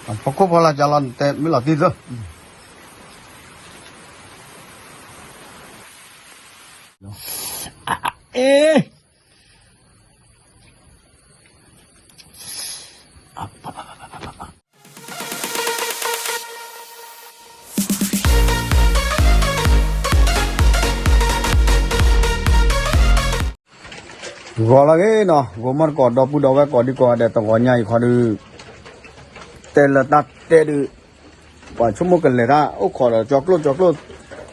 ဖီခိၣ်ဖီလာ်ကလီၤ နတဲမ့ၢ်လီၤတံၢ်သၢ အ့ ဂီၤလီၤဂ့ၤနီၤ ဂီၤမီၢ်တကိး ဒီပုၢ်ဒီဝဲၢ်ကိးဒံကိးဂၤဒဲး တဂီၤညါအံၤခီဒုး တဲလၢတၢ်တဲဒုး ပှၤဆိကမိၣ်ကလဲၤတၢ်အိၣ်ခိးဒီးကၠီကျိၣ် ကၠီကျိၣ်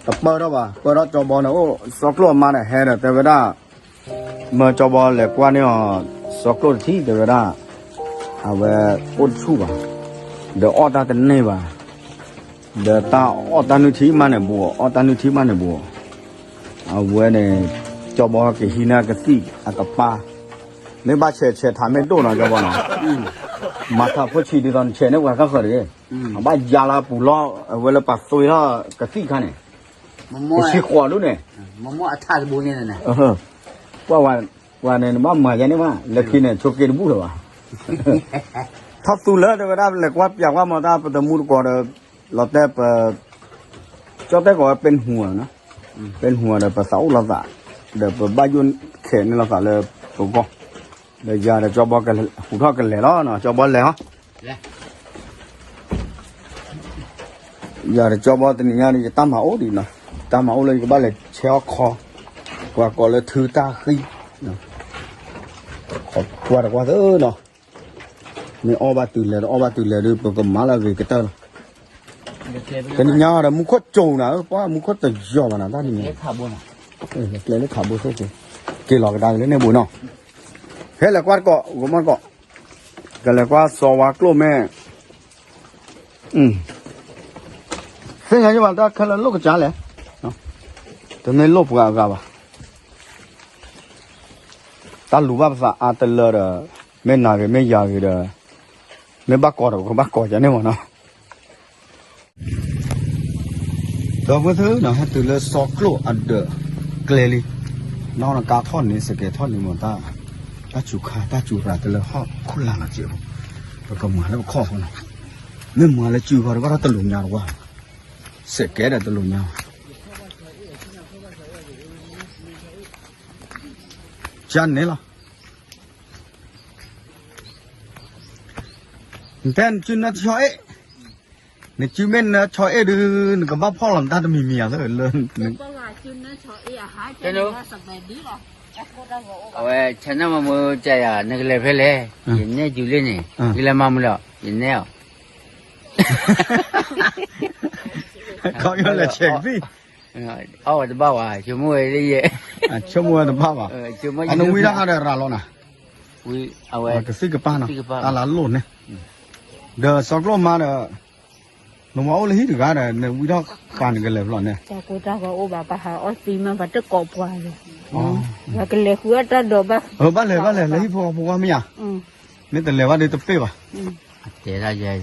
တပၢၢ်ထီၣ်ဘၣ် ပၢၢ်ထီၣ်ကၠီဘီန့ၣ် အိၣ်စီကျိၣ်အမါန့ၣ် ဟဲဒီးတဲဝဲဒၣ် မၢကၠီဘီလဲၤကွၢ်န့ၢ်အီၤ စီကျိၣ်တထံၣ် တဲဝဲဒၣ် အဝဲအိၣ်တဆူၣ်ဘၣ် ဒီးအီၣ်တၢ်တန့ၢ်ဘၣ် ဒီးတၢ်အီၣ်တၢ်နုၢ်ထံမးန့ၣ်ဘူး အီၣ်တၢ်နုၢ်ထံမးန့ၣ်ဘူး အဝဲန့ၣ် ကၠီဘီကဟံးန့ၢ်ကသံၣ်အကပၤ မ့ၢ်ဘၣ်ဆဲးဆဲးထးမ့ၢ်ဒိၣ်နီၤ ကၠီဘီနီၤ မၤထးဖိဆံးဒ်သိးနဆဲးန့ၢ်ပှၤဃၣ်ဃၢၤတဂ့ၤ အဘၣ်ယါလၢပူၤလီၤ အဝဲလၢပှၤသွံထီၣ်ကသံၣ်ခါန့ၣ် ကဆံဃိးဒူၣ်န့ၣ် ပှၤဝဲန့ၣ် နဘၣ်မၤယဲန့ၣ်ဘၣ် လၢခံန့ၣ် ဆိးက့တဘူၣ်လၢၤဘၣ် ထီၣ်သူလၢတဲဝဲဒၣ် လဲၤကွၢ်ပၠးကွၢ်မီၤတၢ် ပတမူတကိးဒီး လီၤတဲပ ကၠီတဲကိးဝဲ ပ့ၣ်ဟူၤနီၤ ပ့ၣ်ဟူၤဒီး ပသးအိၣ်လိာ်သး ဒီးပဘၣ်ယိၣ်ခဲးန့ၢ်လိာ်သးလၢပဂီၢ် ဒီးယၤဒီးကၠီဘီကဟူးထီၣ်ကလဲၤလီၤနီၤ ကၠီဘီလဲၤဟီ ယၤဒီးကၠီဘီတနံၤညါန့ၣ် ယတၢ်မၤအိၣ်ဒံးနီၤ တၢ်မၤအိၣ်လၢယကဘၣ်လဲၤဆဲးအီၣ်ခီ ပှၤကိးလၢထုတၢ်ဃံ ကွၢ်တကွၢ်သၢနီၤ မ့ၢ်အီၣ်ဘၣ်တုၤလဲၤ တအီၣ်ဘၣ်တုၤလဲၤဒုး ပကမၤလၢအဂ့ၤကတၢၢ်လီၤ တနံၤညါဒီး မူခိၣ်ကၠိၤနၤ ပှၤမူခိၣ်တယီၤဘၣ်နၤ တၢ်တနံၤညါ ကျဲလၢခးဘိသ့ၣ်က့ၤ က့ၤလီၤကဒါက့ၤလၢန့ၣ်ဘူးနီၤ ဟဲလဲၤကွၢ်တကိး ဂီၤမီၢ်တကိး ကလဲၤကွၢ်စီၤဝါကျိၣ်မ့ၢ် သ့ၣ်ညါယဘၣ်တၢ်ခဲလၢာ်လိၣ်ကစၢ်လဲၣ် တမ့ၢ်လိၣ်ပှၤအဂၤဘၣ် တၢ်လူၤဘၣ်ပသးအါတလၢဒီး မ့ၢ်နၤဂ့ၤမ့ၢ်ယၤဂ့ၤဒီး မ့ၢ်ဘၣ်ကိးဒီး ပကဘၣ်ကိးယၤန့ၣ်မ့ၢ်နီၤ ဒီပုၢ်ဝဲၢ်သ့ၣ်နီၤ ဟဲတုၤလၢစီကျိၣ်အဒၢးကျဲလံ နီၢ်နကါထီၣ်န့ၣ် စကဲထီၣ်န့ၣ်မ့ၢ်တၢ် တၢ်စူၤခါ တၢ်စူၤရၤတလၢဟီၣ်ခိၣ်လာ်လီၤစဲးဖိ ပကမၤလၢပခီၣ်ဖိနီၤ မ့ၢ်မၤလၢစုဃီတဘၣ်ထီၣ်တလိာ်ညါတဝါ စကဲဒီးတလိာ်ညါ ကန့ၣ်လီၤ နတဲနစုနၢဆီအ့ၣ် နစုမ့ၢ်နၢဆီအ့ၣ်ဒုး နကဘၣ်ဖီၣ်လီၤနတၢ်တမံၤမံၤဧါ လၢ အဝဲ ဆနၢမမူကယၤ နကလဲၤဖဲလဲၣ် ယနဲၣ်စုလ့ၣ်န့ၣ် ယလဲၤမၤမူလီၤ ယနဲၣ်အီၤ ခီယလဲၤဆဲးကသံၣ် အီၣ်ဝဲတဘၣ်ဝဲ ဆိကမိၣ်ဝဲလၢယဲ ဆိကမိၣ်ဝဲတဘၣ်ဘၣ် အနဝံထီၣ်ဃါဒီးရၤလီၤနၤ ကသံၣ်ကပၤနီၤ တၢ်လၢလိၣ်န့ၣ် ဒီးစီကျိၣ်မါဒီး နဝၤအိၣ်လၢဟံၣ်တဂၤဒီး နဝံထီၣ်ဃါနကလဲၤဖျီန့ၣ် တၢ်ကိၢ်တၢ်ဂီၤအိၣ်ဘၣ် ပဟးအီၣ်သံမ့ၢ်ပှၤတကိးပှၤလဲၣ် ပှၤကလဲၤဃုအတၢ်ဒိးဘၣ် ဘၣ်လဲၤဘၣ်လဲၤ လၢဟံၣ်ဖိဃီဖိဝဲမ့ၢ်ဧါ မ့ၢ်တလဲၤဘၣ်ဒီးတပ့ၢ်ဘၣ် တဲဒၣ်ယဲ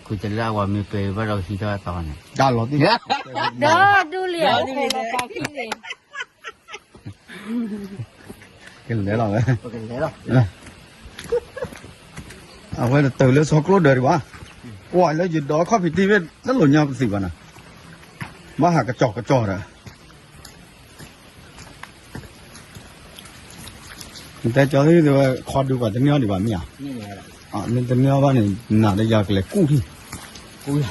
ခုတလၢအဝၤမ့ၢ်ပဲာ်ဘၣ်ဒီးဟံးထီၣ်အသီန့ၣ် တၢ်လီၤတံၢ် ဒီဒူလံ ကလဲၤလီၤဝဲ အဝဲတတုၤလၢစီကျိၣ်ဒၢးဒံးဘၣ် ကွၢ်လၢယဒိးခီၣ်ဖံးတံၢ်ဝဲ တလိာ်ညါပသံးဘၣ်နၤ ဘၣ်ဟးကစီၤကစီၤဒီး နတဲကၠီသ့ၣ်ဝဲ ခီဒုးပှၤတန့ၢ်အီၤဒံးဘၣ်မ့ၢ်ဧါ မ့ၢ်တန့ၢ်အီၤဘၣ်န့ၣ် နၤဒီးယၤကလဲၤကူၣ်ထံၣ် ကူၣ်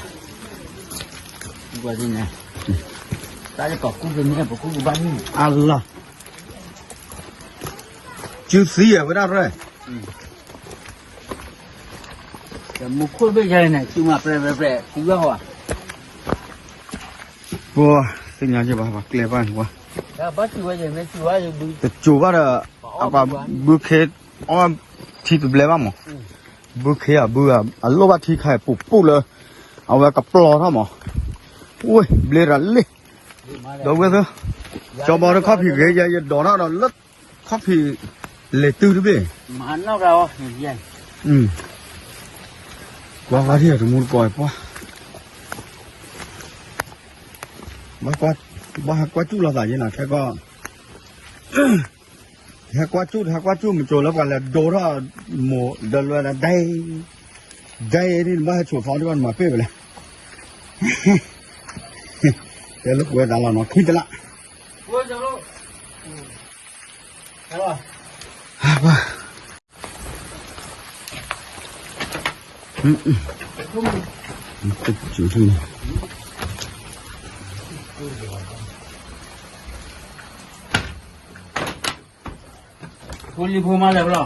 တၢ်လၢပကူၣ်ကန့ၣ် ပကူၣ်ကဘၣ်န့ၣ် အလီၤ စုသံယဲဝဲဒၣ်ရဲၣ် မူခိၣ်ဘ့ၣ်ယဲန့ၣ် စုမၤပြဲပြဲပြဲ ကူၣ်ဘၣ်ဟီ ပသ့ၣ်ညါက့ၤဘၣ် ပကျဲဘၣ်န့ၣ်ဝဲ တစိၤဘၣ်ဒီး အပှၤဘုခ့အီၣ်ထံတဘျဲဘၣ်မး ဘုခ့အဘု အလိၣ်ဘၣ်ထံခါအံၤ ပူၤပူၤလၢ အဝဲကပျီထီၣ်မး ဝ့ၢ်ဘျ့ရၤလ့ၣ် ဒီပုၢ်ဝဲၢ်သ့ၣ် ကၠီဘီဒီးခီၣ်ဖံးဂ့ၤယဲ ယဒိးထီၣ်ဒီးလၢ ခီၣ်ဖံး လဲၤတုၤတဘ့ၣ် ကွၢ်ကွၢ်ထံၣ်တမူတကိးပှၢ် ဘၣ်ဟဲကွၢ်စူၣ်လိာ်သးယဲနီၤ ခဲကီၢ် ဟဲကွၢ်စူၣ် ဟဲကွၢ်စူၣ်မကိၤလၢပှၤလဲၤဒိးထီၣ်မိၢ်ဒီးလွဲၢ်ဒီးဒဲး ဒ်အံၤဒ်နဘၣ်ဟဲဆိးသီဒ်ဘၣ်နမၤပ့ၢ်ဝဲလဲၣ်, တဲလိာ်ကွဲသးလီၤနီၤ ခွံတလး, ဟဲလီၤ, ဟဲပှၤ, ဖိလံၤဖိမါလဲၤဘၣ်လီၤ,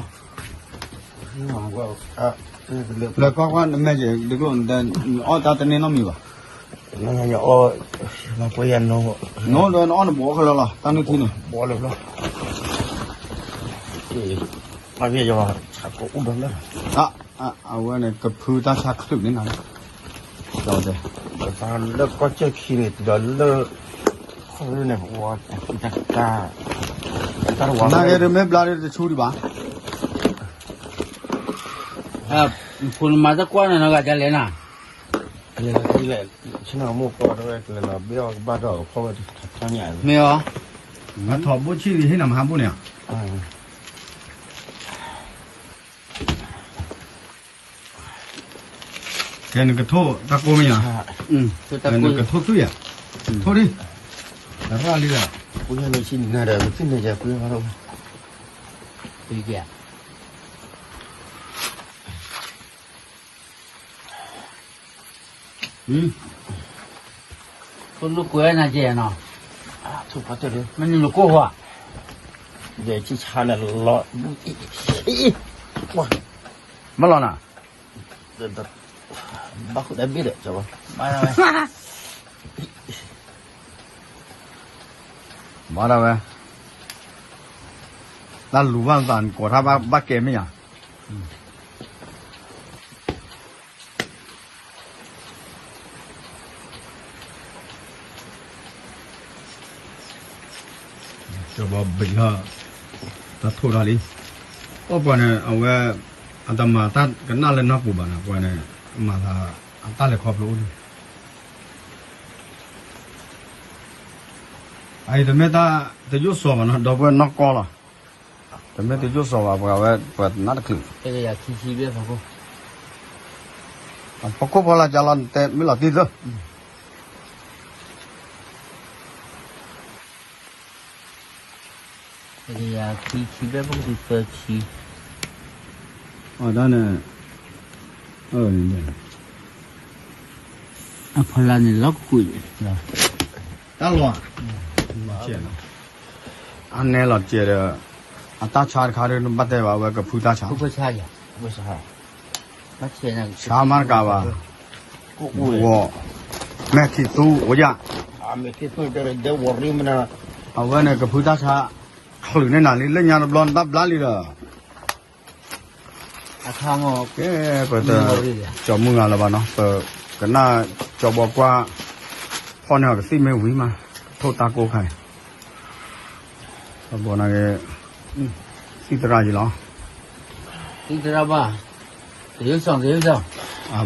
လဲၤကွၢ်ကွၢ်နမဲာ်က့ၤ ဒ်ကျိၣ်နတဲ နအီၣ်တၢ်တန့ၢ်နီတမံၤဘၣ်, နအီၣ်, နအီၣ်နဘိးခဲလၢာ်လီၤ တၢ်နုၢ်ထံန့ၣ်, ဘိးလၢဘျီ, ဘၣ်ဖဲယဝၤဆၣ်ကိးအိၣ်ဒီးလၢ, အဝဲန့ၣ် ကဖုတၢ်ဆါချုးန့ၣ်နၤ, တဲ, လၢကီၢ်စၢၢ်ခံန့ၣ် တုၤဒီးလၢ ခီၣ်ရ့ၣ်န့ၣ် ပဝါ, တၢ်တဝါ, နာ်က့ဒ်မ့ၢ်ဘျါဒ်တဆူဒံးဘၣ်, ဖိနမၤတၢ်ကွၢ်နၤနီၤ ဂၤဒ်လဲၣ်နၤ, လဲၤလီၤ, ဆ့ၣ်နီၤမိၢ်ပှၢ်တဝဲကလဲၤလီၤ ဘ့ၣ်အီၤကဘၣ်ဒီးဖီၣ်ဝဲတထီညါ, မ့ၢ်အီၤ, အထီဘိဆံၣ်လံဟ့ၣ်နၤမဟါဘိန့ၣ်, ကဲနကထိၣ်တၢ်ကိၢ်မ့ၢ်ဧါ, နကထိၣ်သွံၣ်ဧါ, ထိၣ်ဒံး, ရၣ်လံဒီး, ပှၤန့ၣ်ဆံၣ်နၤဒီး ပသ့ၣ်န့ၣ်ယၤပှဲၤဘၣ်ဒီး, ထိၣ်လိာ်ကွဲနၤကဲနီၤ, မ့ၢ်နလိာ်ကိၢ်ဟီ, ယဆံၣ်ဆါန့ၣ်လီၤ, မ့ၢ်လီၤနၤ, ဘၣ်ဃုာ်တၢ်ဘ့ၣ်ဒီး, ဘၣ်ဒၣ်ဝဲ, ဘၣ်ဒၣ်ဝဲ, တၢ်လူၤဘၣ်သးကိးထါဘၣ်ကဲမ့ၢ်ဧါ ကဘီဘ့ၣ်ဟီ, တၢ်ထိၣ်တၢ်လံ, အီၣ်ပှၤန့ၣ် အဝဲ, အတမၤတၢ်ကနၣ်လၢနီၢ်ပူၤဘၣ်န့ၣ် ပှၤန့ၣ်, မၤသး, အတၢ်လဲၤခီဖျိအိၣ်လံ, အအံၤတမ့ၢ်တၢ်, တယိၣ်စီၤဘၣ်နီၤ ဒီပုၢ်ဝဲၢ်နီၢ်ကီၢ်လီၤ, တမ့ၢ်တယိၣ်စီၤဘၣ် ပှၤဝဲပှၤနၢ်တချုး, ပခိၣ်ဖီလာ်ကလီၤတဲမ့ၢ်လီၤတံၢ်သၢ, တကယၤခံဆံဘျဲၣ်ပကသၢဆံ, အဒၣ်န့ၣ်, အဖီလာ်န့ၣ်လီၤကွံာ်, တၢ်လီၤ, အနဲလီၤကဲဒီး, အတၢ်ဆါတခါဒီး ဘၣ်တဲဘၣ်ဝဲကဖုတၢ်ဆါ, ဆါမးတကးဘၣ်, ဝီၤ, မဲာ်ခံးသူအိၣ်ယၤ, အဝဲန့ၣ်ကဖုတၢ်ဆါ, ချုးန့ၢ်နၤလံ လၢညါတဘျီနတၢ်ဘျါလံဒီး ကဲ, ပတ, ကၠီမုၢ်ဂၤလၢၤဘၣ်နီၤ ပကနၣ်ကၠီဘီကွၢ်, ဖီၣ်န့ၢ်အီၤကသံၣ်မ့ၢ်ဝံၤမး, ထိၣ်တၢ်ကိၢ်ခါအံၤ, ဘီနၤက့, သံၣ်သရၣ်ယံၤလီၤ, သံၣ်သရၣ်ဘၣ်, တယုၢ်စီၤ တယုၢ်စီၤ,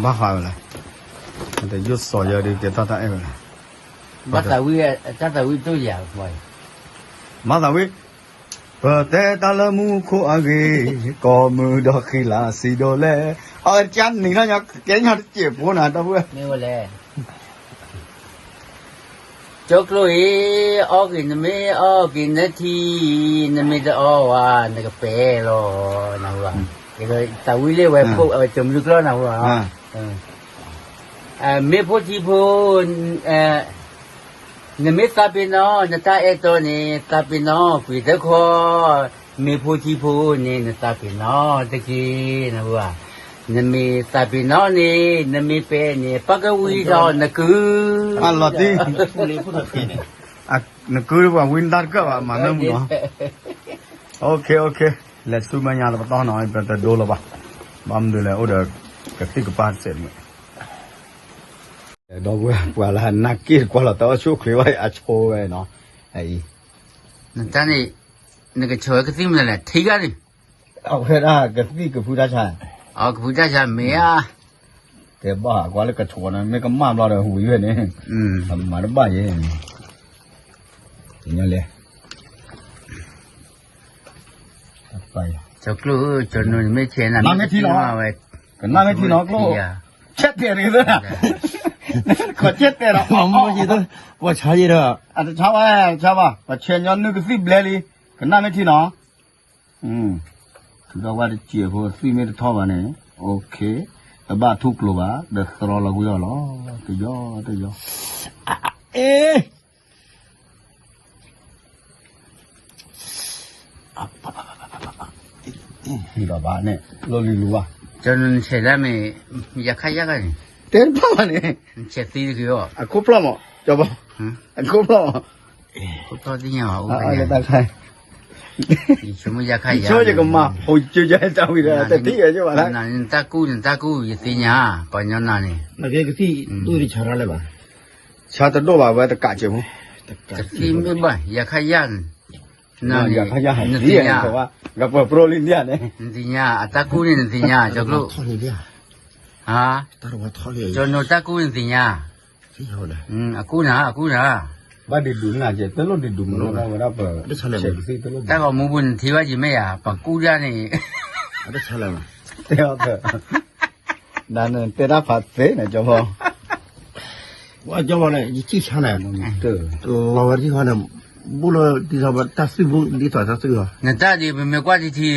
ဘၣ်ဃးဝဲလဲၣ်, တယုၢ်စီၤယဲဒုးကဲတၢ်တၢ်အဲၣ်ဝဲလဲၣ်, ဘၣ်သးဝံၣ်, တၢ်သးဝံၣ်တိၢ်ယၤ, ဘၣ်သးဝံၣ် ပတဲတၢ်လၢမူခိၣ်အဂ့ၢ်, ကိးမုၢ်ဒီးဃံလၤစံးဒိးလဲၣ်, အကနံၤလီၤညါ ကဲညီတစဲးဖိနၤ ဒီပုၢ်ဝဲၢ်, မ့ၢ်ဝဲလဲၣ်, ကၠီကျိအံၤ, အီၣ်က့ၤနမ့ၢ်အီၣ်က့ၤနထံ, နမ့ၢ်တအီၣ်ဝဲ နကပဲလီၤ, နဟူဧါ, သးဝံၣ်လၢဝဲဖိ, ကၠီမုၢ်ကျိနဟူဧါ, မ့ၢ်ဖိထံဖိ နမ့ၢ်သးပ့ၤနီၣ် နတၢ်အဲၣ်တီန့ၣ် သးပ့ၤနီၣ်ကွံာ်တခီ, မ့ၢ်ဖိထံဖိန့ၣ် နသးပ့ၤနီၣ်တက့ၢ်, နမ့ၢ်သးပ့ၤနီၣ်န့ၣ် နမ့ၢ်ပဲန့ၣ် ပကဝံထီၣ်နကုၢ်, အလီၤတံၢ်, နကုၢ်ပှၤဝံတၢ်တကၢၢ်ဘၣ် မၤနၢမူနီၤ, လဲၤဆူမဲာ်ညါတပတီၢ်နီၤ ပတဒိလၢၤဘၣ်, ဘၣ်မနုၤလဲၣ် အိၣ်ဒီးကသံၣ်ကပၢ်တစဲးမုၢ် ဒီပုၢ်ဝဲၢ် ပှၤလၢနၢ်က့ၢ်တကွၢ်လီၤတၢ်အိၣ်ဆူၣ်အိၣ်ချ့ဘၣ်အဆိဝဲနီၤ, အအံၤ, နတၢ်န့ၣ်, နကဆိးဝဲကသံၣ်မနုၤလဲၣ် ထံဂၤန့ၣ်, အဝဲဒၣ်ကသံၣ်ကဖုတၢ်ဆါ, ကဖုတၢ်ဆါမ့ၢ်ဧါ, ကဲဘၣ်ကွၢ်လၢကဆိးန့ၣ် မ့ၢ်ကမၣ်ဘျီဒီးဝံၤဝဲန့ၣ်, မၤတဘၣ်ယဲ, လဲၤ ကၠီကျိၣ်ဧၢ, ကၠီနူမ့ၢ်ဆဲးနၤ မ့ၢ်ထံလီၤဝဲ, ကနၣ်မ့ၢ်ထံနီၤကျိၣ်, ဆဲးတဲာ်တဂ့ၤသၢ, ခီဆဲးတဲာ်ဒီး ပှၤဆါယဲဒီး အတဆါဘၣ်, တဆါဘၣ်, ပှၤဆဲးညီနုၢ်ကသံၣ်ဘျဲလံ, ကနၣ်မ့ၢ်ထံနီၤ, ထုးထီၣ်ဝဲတစဲးဖိ သံၣ်မ့ၢ်တထီၣ်ဘၣ်န့ၣ်, တဘၣ်ထူၣ်ကျိၤဘၣ် ဒီးသရီလီၤကွံာ်အီၤလီၤ, တယီတယီ, အ့ ဟံးဒီးဘၣ်န့ၣ် လိၣ်လံလူဘၣ်, ကနဆဲးဒၣ်မ့ၢ် ယခါယါဂၤန့ၣ်, တဲတဖၣ်ဘၣ်န့ၣ်, နဆဲးသံတဂ့ၤအီၤ, အခိၣ်ဖျီၣ်မး, ကၠီဘီ, အခိၣ်ဖျီၣ်မး, အခိၣ်ဖျီၣ်သ့ၣ်ညါဘၣ်, ယဆိကမိၣ်ယခါယါ, ယဆိကမိၣ်ယကမၤဟိးကၠိယတၢ်ဝံၤဒီး တထံၣ်ဝဲကၠိဘၣ်လၢ, နတၢ်ကူၣ် နတၢ်ကူၣ် ယသ့ၣ်ညါ, ပှၤညီနၤန့ၣ်, နကသံၣ်ဒိၣ်တဆါထီၣ်လၢၤဘၣ်, ဆါတဒိၣ်ဘၣ်ဝဲတကးစဲးဖိ, တသံၣ်မ့ၢ်ဘၣ် ယခါယါ, နန့ၣ်, နသ့ၣ်ညါ, ကပၢၤပြိလံန့ၣ်, နသ့ၣ်ညါ အတၢ်ကူၣ်န့ၣ် နသ့ၣ်ညါ ကၠီကျိၣ်, ကၠီနိတၢ်ကူၣ်န့ၣ်သ့ၣ်ညါ, အကူၣ်နၤ အကူၣ်နၤ, ဘၣ်ဒုးဒုးနၤကဲ တလိၣ်ဒုးဒုးမလိၣ်ဝဲဒၣ်ပ, တၢ်ဂီၤမူပူၤနထံၣ်ဘၣ်ယမ့ၢ်ယၤ ပှၤကူၣ်ဒၣ်န့ၣ်, တဲအီၤ, နတဲတၢ်ဖးသ့န့ၣ် ကၠီဖီ ဝဲကၠီဖီန့ၣ် ယထံၣ်ဆါန့ၣ်, လီၤဝဲတထံၣ်ဃီန့ၣ်, ဘူၣ်လီၤဒ်သိးတၢ်သွံၣ်ဘူၣ်ဒ်သိးတၢ်သွံၣ်ဃီ, နတၢ်ဒ်ပမ့ၢ်ကွၢ်ထံထံ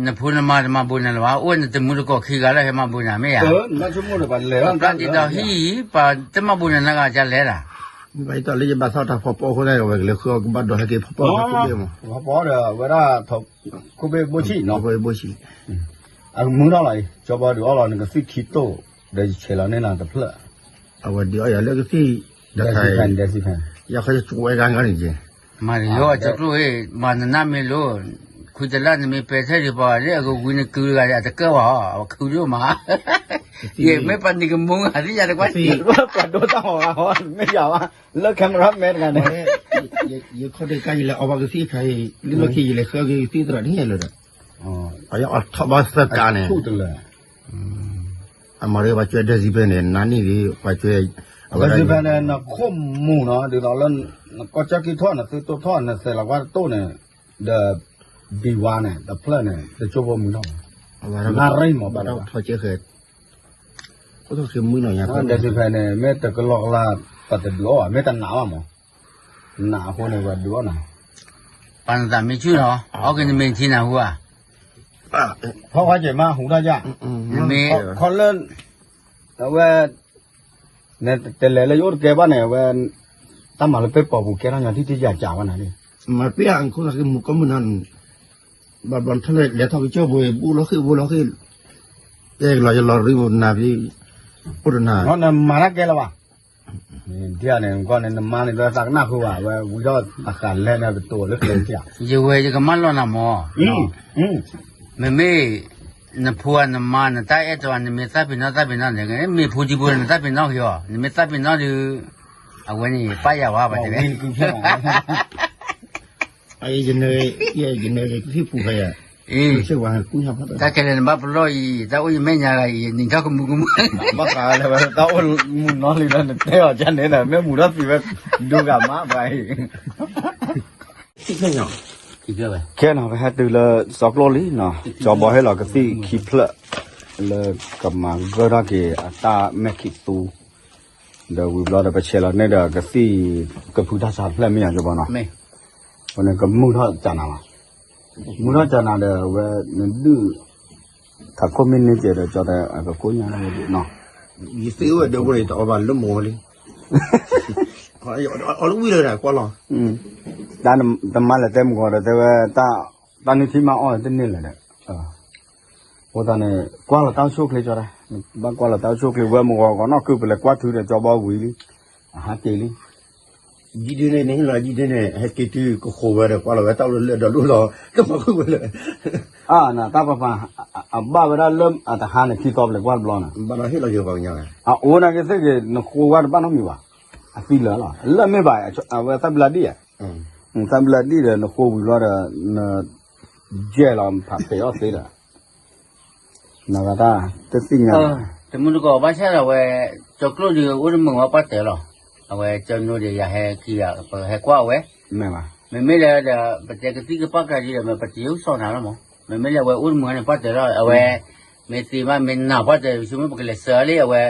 နဖိနမါတမၤဘိးနၤလၢၤဘၣ် အိၣ်နတမုၢ်တကိးခံဂၤလၢဟဲမၤဘိးနၤမ့ၢ်ဧါ, ပှၤတၢ်ဒ်သိးဟံၣ် ပှၤတမၤဘိးနၤနဂၤကလဲၤလီၤ, ဘၣ်ယတၢ်လၢယဘၣ်သီတၢ်ဖီပီအဃိသတး ဝဲကလဲၤဃုအီၣ်ကဘၣ်ဒိးဟဲက့ၤဖီပီအဃိသတးမး, ဖီပီဒီးဝဲဒၣ် ခိၣ်ဘ့ၣ်ဘိဆံၣ်နီၤ, ဘိဆံၣ်, အမုၢ်ထီၣ်လီၤအံၤ ကၠီဘီဒုးအီၣ်လီၤနကသံၣ်ခံတိၢ်, ဒီးယဆဲးလီၤန့ၢ်နၤတဖျၢၣ်, အဝဲဒုးအီၣ်ယၤလၢကသံၣ်, ဒဲစံဖဲ, ယခီယကဝဲဂၤဂၤန့ၣ်ကဲ, မၤတယီကၠီကျိၣ်, မၤနနၢ်မ့ၢ်လိၤ, ခွံတလၢ်နမ့ၢ်ပဲထဲဒံးပှၤလၢအကဝံနကုတဂၤန့ၣ် အတကၢၢ်ဘၣ်ဟီ အဝဲခုဒိၣ်မး, ယမ့ၢ်ပှၤနံၤကမူဂၤသ့ၣ်ယၤတကွၢ်, ပှၤဒိတၢ်ဟီဂၤဟီ မ့ၢ်ယၤဘၣ်, လၢ camera man တဂၤန့ၣ်, ယခီဒုးကါယလဲၤအီၣ်ဘၣ်ကသံၣ်ခါအံၤ လၢလီၢ်ခံယလဲၤဃုအီၣ်က့ၤကသံၣ်သရၣ်တဟဲလၢၤဒီး, ပှၤယအီၣ်ထီၣ်ဘၣ်သၢကါန့ၣ်, အမၤရပှၤကွဲဒဲစံဖဲန့ၣ် နၤန့ၣ်ဂ့ၤ ပှၤကွဲ, ဒဲစံဖဲန့ၣ် နခိၣ်မူၤနီၤ ဒ်သိးလၢ, နကီၢ်ကၠီၣ်ကံထီၣ် နသုတိၢ်ထီၣ် နသဲးလီၤကွၢ်တတိၢ်န့ၣ်, ဒီး, ဘံဝါန့ၣ် တဖျၢၣ်န့ၣ် တကၠိဖိမုၢ်ထီၣ်, နရံၣ်မးဘၣ်ဒီး, ဒဲစံဖဲန့ၣ် မ့ၢ်တကလီကလီ ပတဒုးအီၣ်ဘၣ် မ့ၢ်တနာ်ဘၣ်မး, နာ်အဃိန့ၣ် ပှၤဒုးအီၣ်နၤ, ပှၤနသးမံဆူၣ်နီၤ အီၣ်က့ၤနမ့ၢ်ထံနၤဟူဧါ, ဖီၣ်ဃီကဲမးဟူတၢ်ယၣ်, မ့ၢ်, ခီလၢ, အဝဲ, နတလဲၤလၢယအိၣ်တကဲဘၣ်န့ၣ် အဝဲ, တၢ်မၤလၢပ့ၢ်ပိာ်ပူၤကဲထီၣ်ညီထံၣ်ထံၣ်ယၤကးဘၣ်နၤန့ၣ်, မၤပ့ၢ်အခိၣ်သးကမူၤကီၢ်မုၢ်နီၤ, ဘၣ်ဘျီထီၣ်လဲၤထီၣ်ကစၢၢ်ဘိ ဘူၣ်လီၤဃ့ၢ်ဘူၣ်လီၤဃ့ၢ်, ကဲကလီၤယလီၤရံမနၤဖံ, အိၣ်တနၤ, နမၤတၢ်ကဲလၢၤဘၣ်, ဒ်န့ၣ် နမါန့ၣ် သးကနၣ်ဃုဘၣ် ဝဲဝံထီၣ်တဃာ်လဲၣ်န့ၣ် ကတိၤလၢကျဲက, ယဝဲယကမၣ်လီၤနၤမး, မ့မ့ၢ်, နဖိနမါ နတၢ်အဲၣ်တီ နမ့ၢ်သးပ့ၤနီၣ်သးပ့ၤနီၣ်န့ၣ် မ့ၢ်ဖိဒံဖိ နသးပ့ၤနီၣ်က့ၤအီၤ နမ့ၢ်သးပ့ၤနီၣ်ဒီး, အဝဲန့ၣ် ပၢ်ယၤဝဲ ပှၤတဲ, ယနၢၤ, ယနၢၤကသံၣ်ပူၤဖဲယၤ, တၢ်ခဲလၢာ်နဘၣ်ပလီၢ်အံၤ တၢ်အိၣ်ယမဲာ်ညါဂၤအံၤ နံၤထီၣ်ကမူးကမူး, ဘၣ်ဃးလၢဝဲတၢ်အိၣ်မူးနီတလံၤလၢနတဲအီၤကန့ၣ်ဒီး မ့ၢ်မူးထီၣ်သံဝဲ, ဒိဂၤမးပှၤအံၤ ခဲနီၤ ပဟဲတုၤလၢစီကျိၣ်လံနီၤ, ကၠီဘီဟ့ၣ်လီၤကသံၣ်ခံဖျၢၣ်, လၢကမၤဂၢၢ်ထီၣ်က့ၤအတၢ်မဲာ်ခံးသူ, ဒီးဝံၤဘျီဒီးပဆဲးလီၤန့ၢ်ဒီးကသံၣ်ကဖုတၢ်ဆါတဖျၢၣ်မ့ၢ်ယၤကၠီဘီနီၤ, အဃိန့ၣ်ကမုၢ်ထီၣ်ကနၤလီၤ, မုၢ်ထီၣ်ကနၤဒီးဝဲနဒုး, ထးခိၣ်မ့ၢ်န့ၢ်ကဲဒီးကၠီတဲအကကိၣ်ညါန့ၣ်နီၤ, ယသ့ဝဲဒီးဖိန့ၣ် တအီၣ်ဘၣ်လၢမီၤလံ အီၣ်လၢဝံၤလၢကွၢ်လီၤ, တၢ်တမါလဲၤတဲမုၢ်ဂီၤဒီးတဲဝဲ, တၢ်နုၢ်ထံမါအီၣ်တန့ၢ်လၢၤဒီး, အဃိသတးန့ၣ် ကွၢ်လီၤတၢ်အိၣ်ဆူၣ်အိၣ်ချ့ကၠီတဲ, ဘၣ်ကွၢ်လီၤတၢ်အိၣ်ဆူၣ်အိၣ်ချ့ ဝဲမုၢ်ဂီၤကီးနီၢ်ကုၢ်ပလဲၤကွၢ်ထုဒီးကၠီဘီဝံၤလံ, အဟးက့ၤလံ ယံဒုန့ၣ် နဟ့ၣ်လီၤယံဒုန့ၣ် ဟဲက့ၤတုၤကဃိးဝဲဒီး ကွၢ်လီၤဝဲတၢ်အိၣ်လၢလၢဒီးလိၣ်လီၤ တမၤဃုာ်ဝဲလၢ, အၢ နတၢ်ပၤပၤ, အဘၣ်ဝဲဒၣ်လၢအတဟါန့ၣ် ခံသီပလဲၤကွၢ်တဘျီန့ၣ်, ဘၣ်ဒီးဟ့ၣ်လီၤယိၤပှၤကညီ, အအိၣ်နာ်က့သ့ၣ်ဂ့ၤ နဃိဝဲတဘၣ်နီတမံၤဘၣ်, အသံလၢာ်လီၤ လၢမ့ၢ်ဘၣ်, အဝဲသၣ်ဘျၢဒံၣ်ဧါ, သၣ်ဘျၢဒံၣ်ဒီး နဃိဝံၤဘျီဒီး, န, ယဲၢ်လီၤဖးဖဲးအီၣ်သ့ဒီး နဂၤတၢ်တသ့ၣ်ညါ, တမုၢ်တကိးဘၣ်ဆၣ်ဒီးဝဲ, ကၠီကျိၣ်ဒုးအိၣ်တမုာ်ဝဲပှၢ်တၢၢ်လီၤ, အဝဲကၠီနိဒီးယၤဟဲခံဂၤ ပဟဲကွၢ်အဝဲ, မ့မ့ၢ်လၢဒီး ပတဲကသံၣ်ကပၣ်ကျါဒ်ဒီး ပတယုၢ်စီၣ်နၤလီၤမး, မ့မ့ၢ်လၢအဝဲအိၣ်တမုာ်န့ၣ် ပှၢ်တၢၢ်လီၤ အဝဲ, မ့ၢ်သ့ဘၣ် မ့ၢ်နာ်ပှၢ်တၢ် ပဆိကမိၣ်ပကလဲၤစၢၤလံ အဝဲ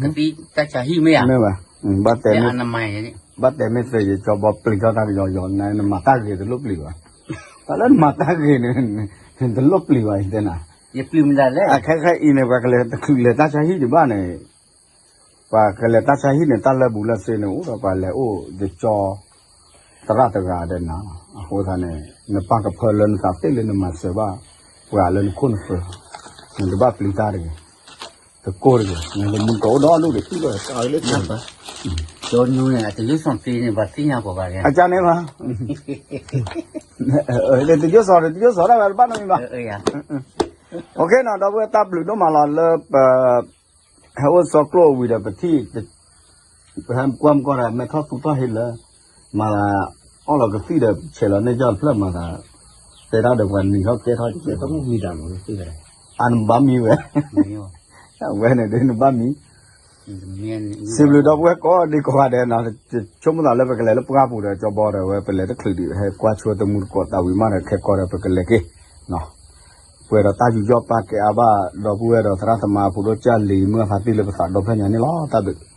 ကသံၣ်တၢ်ဆါဟံၣ်မ့ၢ်ဧါ, မ့ၢ်ဘၣ်တဲ အနမၤန့ၣ် ဘၣ်တဲမ့ၢ်သ့ယကၠီဘီပျံၤထီၣ်တၢ်ကယီယီ နမၤတၢ်ဂ့ၤတလိၣ်ပျံၤဘၣ်, တၢ်လၢနမၤတၢ်ဂ့ၤန့ၣ် တလိၣ်ပျံၤဘၣ် ယတဲနၤ, ယပျံၤမတၤလဲၣ်, အခဲခဲအံၤန့ၣ် ပှၤကလဲၤတချုးလဲၤတၢ်ဆါဟံၣ်ဒံးဘၣ်န့ၣ် ပှၤကလဲၤတၢ်ဆါဟံၣ်န့ၣ် တၢ်လၢာ်ဘူၣ်လၢာ်စ့န့ၣ် အိၣ်ဒီးပှၤလဲၤအိၣ်ယကၠီ သရၣ်တဂၤဒီးနၤလီၤ. အဃိသတးန့ၣ် နပာ်ကဖၢလၢနသးသ့လၢနမၤစၢၤဘၣ် ပှၤလၢနခိၣ်နဃၢၤ, နတဘၣ်ပျံၤတၢ်တဂ့ၤ, တကိၢ်တဂ့ၤ, နတမူတကိးအိၣ်ဒီဒူၣ်ဒီး ဟံၣ်လီၤတၢ်လၢ ကၠီနူန့ၣ် အတယိၣ်စီၤသ့န့ၣ် ပှၤသ့ၣ်ညါပှၤဂၤန့ၣ်, အကန့ၣ်လီၤ, တယိၣ်စီၤ တယိၣ်စီၤတၢ်ဝဲတဘၣ်နီတမံၤဘၣ်. အ OK နီၤ ဒီပုၢ်ဝဲၢ် တၢ်ဘျုးဒိၣ်မးလီၤလၢပ ဟဲအိၣ်စီကျိၣ်ဝံၤဒီးပထံၣ် ပဟဲကွၢ်မကီၢ်ဒီး မဲထီၣ်သူထီၣ်ဟ့လၢ မၤသး အီၣ်လီၤကသံၣ်ဒီး ဆဲးလီၤန့ၢ်ကၠီတဖျၢၣ်မၤသး တဲတၢ်ဒီးပှၤနံၤထီၣ်ကဲထီၣ်ကဲထီၣ် အနဘၣ်မံဝဲ အဝဲန့ၣ်ဒ်နဘၣ်မံ စံးဘျုးဒီပုၢ်ဝဲၢ်ကိးဒံကိးဂၤဒဲးနီၤ ဆိကမိၣ်သးလၢပကလဲၤလၢပှၢ်ပူၤဒီး ကၠီဘီဒီးဝဲ ပလဲၤတချုးဒံး ဟဲကွၢ်ဆိတမူတကိးသးဝံၤမးဒီး ခဲကီးဒီးပကလဲၤက့ၤ ပှဲၤဒီးတၢ်ယူးယီၣ်ပာ်ကဲအါဘၣ် ဒီပုၢ်ဝဲၢ်ဒီးသရၣ်သမါဖိဒိၣ်ကၢ်လံၤ မုၢ်အသးတံၢ်လၢပသးဒီဖျၢၣ်ညါန့ၣ်လီၤ. တၢ်ဘျုး